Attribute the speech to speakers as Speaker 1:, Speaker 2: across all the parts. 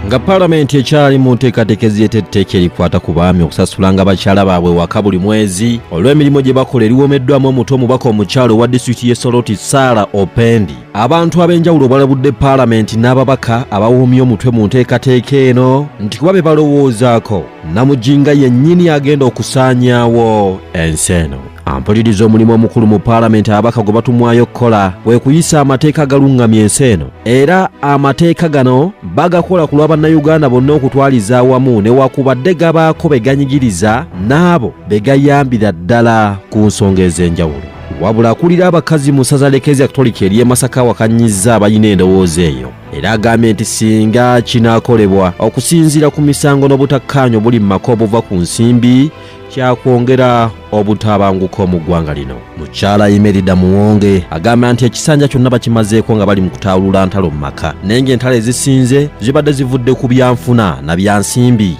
Speaker 1: Nga Paalamenti ekyali mu nteekateeka ezireeta etteeka erikwata ku baami okusasulanga bakyala baabwe waka buli mwezi olw'emirimu gye bakola, eriwoomeddwamu omutwe, omubaka omukyala owa disitulikiti y'e Soroti, Sarah Opendi, abantu ab'enjawulo balabudde Paalamenti n'ababaka abawoomye omutwe mu nteekateeka eno nti kuba be balowoozaako namujinga yennyini agenda okusaanyaawo ensi eno. Ampuliriza, omulimu omukulu mu Paalamenti ababaka gwe batumwayo okukola kwe kuyisa amateeka agaluŋŋamya ensi eno, era amateeka gano bagakola ku lwa Bannayuganda bonna okutwaliza awamu, newakubadde gabaako be ganyigiriza n'abo be gayambira ddala ku nsonga ez'enjawulo. Wabula akulira abakazi mu ssaza l'Ekereziya Katolika ery'e Masaka awakanyizza abalina endowooza eyo, era agambye nti singa kinaakolebwa, okusinziira ku misango n'obutakkaanya obuli mu maka obuva ku nsimbi, kyakwongera obutabanguko mu ggwanga lino. Mukyala Imerida Muwonge agamba nti ekisanja kyonna bakimazeeko nga bali mu kutaawulula ntalo mu maka, naye ng'entalo ezisinze zibadde zivudde ku byanfuna na byansimbi.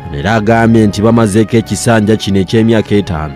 Speaker 1: Ono era agambye nti bamazeeko ekisanja kino eky'emyaka 5,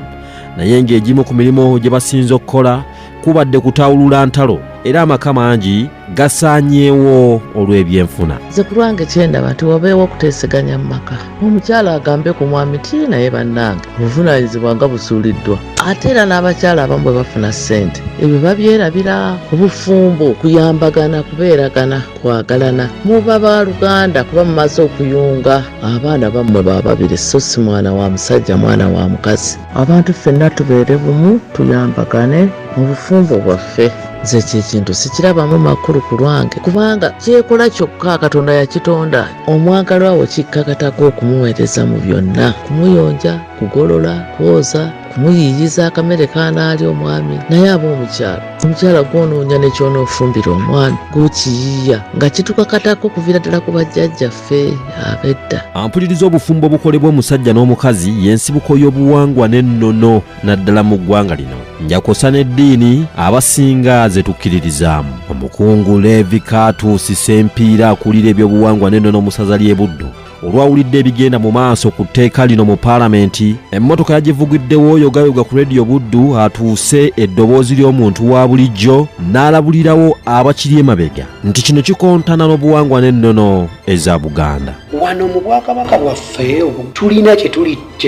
Speaker 1: naye ng'egimu ku mirimu gye basinze okukola kubadde kutaawulula ntalo, era amaka mangi gasaanyeewo olw'ebyenfuna.
Speaker 2: Nze ku lwange kyendaba nti wabeewo okuteeseganya mu maka, omukyala agambe ku mwami ti, "Naye bannange, obuvunaanyizibwa nga busuuliddwa." Ate era n'abakyala abamu bwe bafuna ssente ebyo babyerabira. Obufumbo kuyambagana, kubeeragana, kwagalana, muba baluganda, kuba mumaze okuyunga abaana bammwe bababiri, so si mwana wa musajja, mwana wa mukazi. Abantu ffenna tubeere bumu, tuyambagane mu bufumbo bwaffe. Nze ekyo ekintu sikirabamu makulu ku lwange, kubanga kyekola kyokka. Katonda yakitonda, omwagalwa wo kikkakatako okumuweereza mu byonna: kumuyonja, kugolola, kwoza, kumuyiiyiza akamere kanaali omwami. Naye aba omukyalo, omukyala gwonoonya nekyonoofumbira omwami gwokiyiiya, nga kitukakatako kuviira ddala ku bajjajjaffe ab'edda.
Speaker 1: Ampuliriza, obufumbo obukolebwa omusajja n'omukazi y'ensibuko y'obuwangwa n'ennono, naddala mu ggwanga lino, njakosa n'eddiini abasinga ze tukkiririzaamu. Omukungu Leevi Kaatuusi Sempiira, akulira ebyobuwangwa n'ennono mu ssaza ly'e Buddu, olwawulidde ebigenda mu maaso ku tteeka lino mu Paalamenti, emmotoka yagivugiddewo yogayoga ku Rediyo Buddu atuuse eddoboozi ly'omuntu wa bulijjo, n'alabulirawo abakiri emabega nti kino kikontana n'obuwangwa n'ennono eza Buganda.
Speaker 3: Wano mu bwakabaka bwaffe tulina kye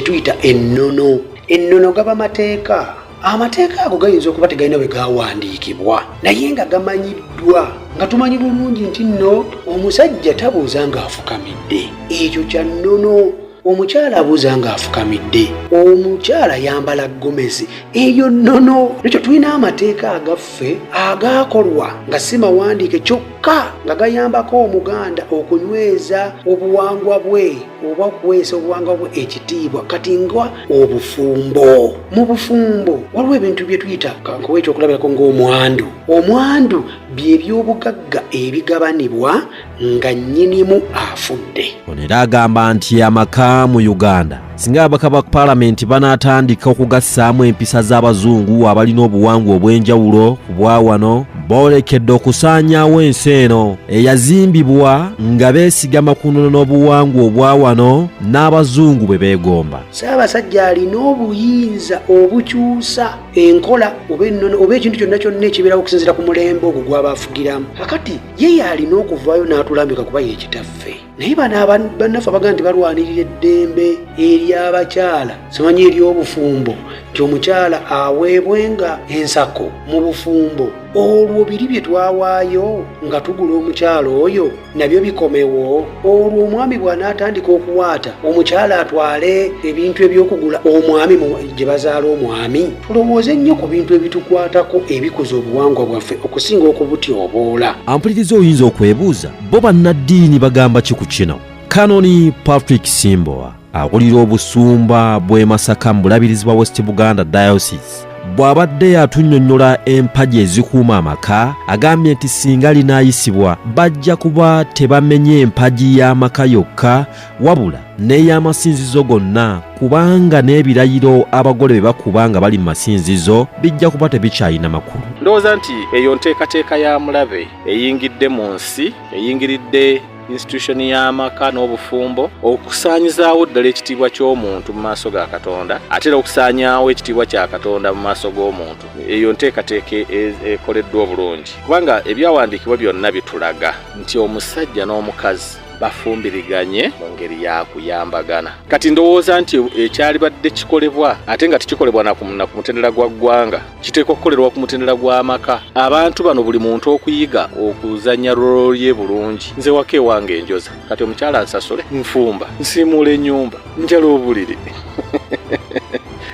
Speaker 3: tuyita ennono. Ennono gaba mateeka. Amateeka ago gayinza okuba tegalina bwe gawandiikibwa, naye nga gamanyiddwa, nga tumanyi bulungi nti nno omusajja tabuuza ng'afukamidde, ekyo kya nnono. Omukyala abuuza ng'afukamidde. Omukyala yambala gomesi, eyo nnono. Ekyo tulina amateeka agaffe agaakolwa nga si mawandiike, kyokka nga gayambako Omuganda okunyweza obuwangwa bwe oba okuweesa obuwangwa bwe ekitiibwa. Kati nga obufumbo, mu bufumbo waliwo ebintu bye tuyita, kankuwa ekyokulabirako, ng'omwandu. Omwandu bye byobugagga ebigabanibwa nga nnyinimu afudde.
Speaker 1: Ono era agamba nti amaka mu Uganda, singa ababaka ba Paalamenti banaatandika okugassaamu empisa z'abazungu abalina obuwangwa obw'enjawulo ku bwa wano, boolekedde okusaanyaawo ensi eno eyazimbibwa nga beesigama ku nnono n'obuwangwa obwa wano n'abazungu bwe beegomba.
Speaker 3: Ssaabasajja alina obuyinza obukyusa enkola oba ennono oba ekintu kyonna kyonna ekibeerawo okusinziira ku mulembe ogwo gw'aba afugiramu. Kakati ye yalina okuvaayo n'atulambika, kuba ye kitaffe. Naye bano bannaffe abagaa nti balwanirira eddembe ery'abakyala, simanyi ery'obufumbo, nti omukyala aweebwenga ensako mu bufumbo, olwo biri bye twawaayo nga tugula omukyala oyo nabyo bikomewo? Olwo omwami bw'anaatandika okuwaata, omukyala atwale ebintu ebyokugula omwami gye bazaala omwami? Tulowooze nnyo ku bintu ebitukwatako ebikuza obuwangwa bwaffe okusinga okubutyoboola.
Speaker 1: Ampuliriza, oyinza okwebuuza, bo bannaddiini bagamba ki ku kino? Kanoni Patrick Simboa, akulira obusumba bw'e Masaka mu bulabirizi bwa West Buganda Diocese, bw'abadde atunnyonnyola empagi ezikuuma amaka, agambye nti singa linaayisibwa, bajja kuba tebamenye empagi y'amaka yokka, wabula n'ey'amasinzizo gonna, kubanga n'ebirayiro abagole bye bakuba nga bali mu masinzizo bijja kuba tebikyalina makulu.
Speaker 4: Ndowooza nti eyo nteekateeka ya mulabe eyingidde mu nsi, eyingiridde institution y'amaka n'obufumbo, okusaanyizaawo ddala ekitiibwa ky'omuntu mu maaso ga Katonda, ate era okusaanyaawo ekitiibwa kya Katonda mu maaso g'omuntu. Eyo nteekateeka ekoleddwa obulungi, kubanga ebyawandiikibwa byonna bitulaga nti omusajja n'omukazi. Bafumbiriganye mu ngeri ya kuyambagana. Kati ndowooza nti ekyalibadde kikolebwa, ate nga tekikolebwa na ku mutendera gwa ggwanga, kiteekwa kukolerwa ku mutendera gw'amaka. Abantu bano buli muntu okuyiga okuzannya role ye bulungi. Nze waka ewange enjoza, kati omukyala nsasule, nfumba, nsiimuula ennyumba, njala obuliri,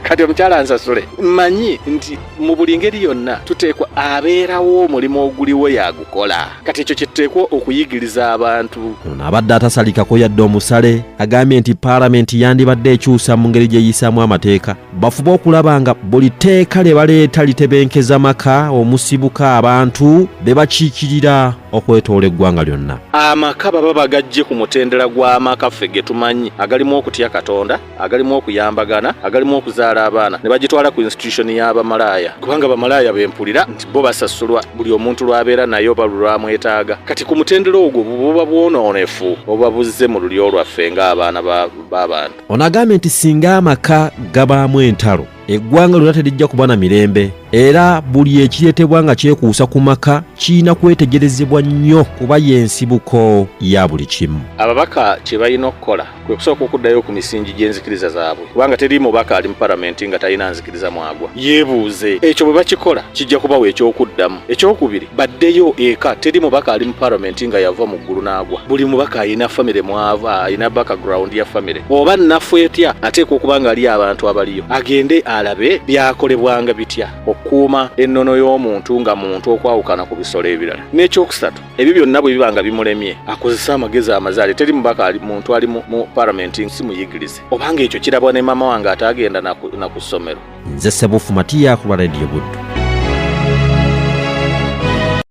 Speaker 4: kati omukyala nsasule. Mmanyi nti mu buli ngeri yonna tuteekwa abeerawo omulimu oguliwo yagukola. Kati ekyo kyetuteekwa okuyigiriza abantu.
Speaker 1: Ono abadde atasalikako yadde omusale agambye nti paalamenti yandibadde ekyusa mu ngeri gy'eyisaamu amateeka, bafube okulaba nga buli tteeka lye baleeta litebenkeza maka omusibuka abantu be bakiikirira okwetoola eggwanga lyonna.
Speaker 4: Amaka baba bagajje ku mutendera gw'amaka ffe ge tumanyi agalimu okutya Katonda, agalimu okuyambagana, agalimu okuzaala abaana, ne bagitwala ku institution y'abamalaaya, kubanga bamalaaya bempulira nti bo basasulwa buli omuntu lw'abeera naye oba lwamwetaaga. Kati ku mutendera ogwo buba bwonoonefu obuba buzze mu lulyo lwaffe ng'abaana b'abantu.
Speaker 1: Ono agambye nti singa amaka gabaamu entalo, eggwanga lyonna terijja kuba na mirembe, era buli ekireetebwa nga kyekuusa ku maka kirina kwetegerezebwa nnyo kuba y'ensibuko ya buli kimu.
Speaker 4: Ababaka kye balina okukola kwe kusooka okuddayo ku misingi gy'enzikiriza zaabwe, kubanga teri mubaka ali mu palamenti nga talina nzikiriza mwagwa. Yeebuuze ekyo, bwe bakikola kijja kubawa ekyokuddamu. Ekyokubiri, baddeyo eka. Teri mubaka ali mu palamenti nga yava mu ggulu n'agwa. Buli mubaka alina famire mwava, alina background ya famire oba nnafu etya, ateekwa okuba nga ali abantu abaliyo, agende alabe byakolebwanga bitya okukuuma ennono y'omuntu nga muntu okwawukana ku bisolo ebirala. N'ekyokusatu, ebyo byonna bwe biba nga bimulemye, akozese amagezi amazaale. Teri mubaka ali muntu ali mu palamenti si muyigirize, obanga ekyo kirabwa ne maama wange ataagenda na ku ssomero.
Speaker 1: Nze Sebufu Matiya ku lwa Radio Buddu.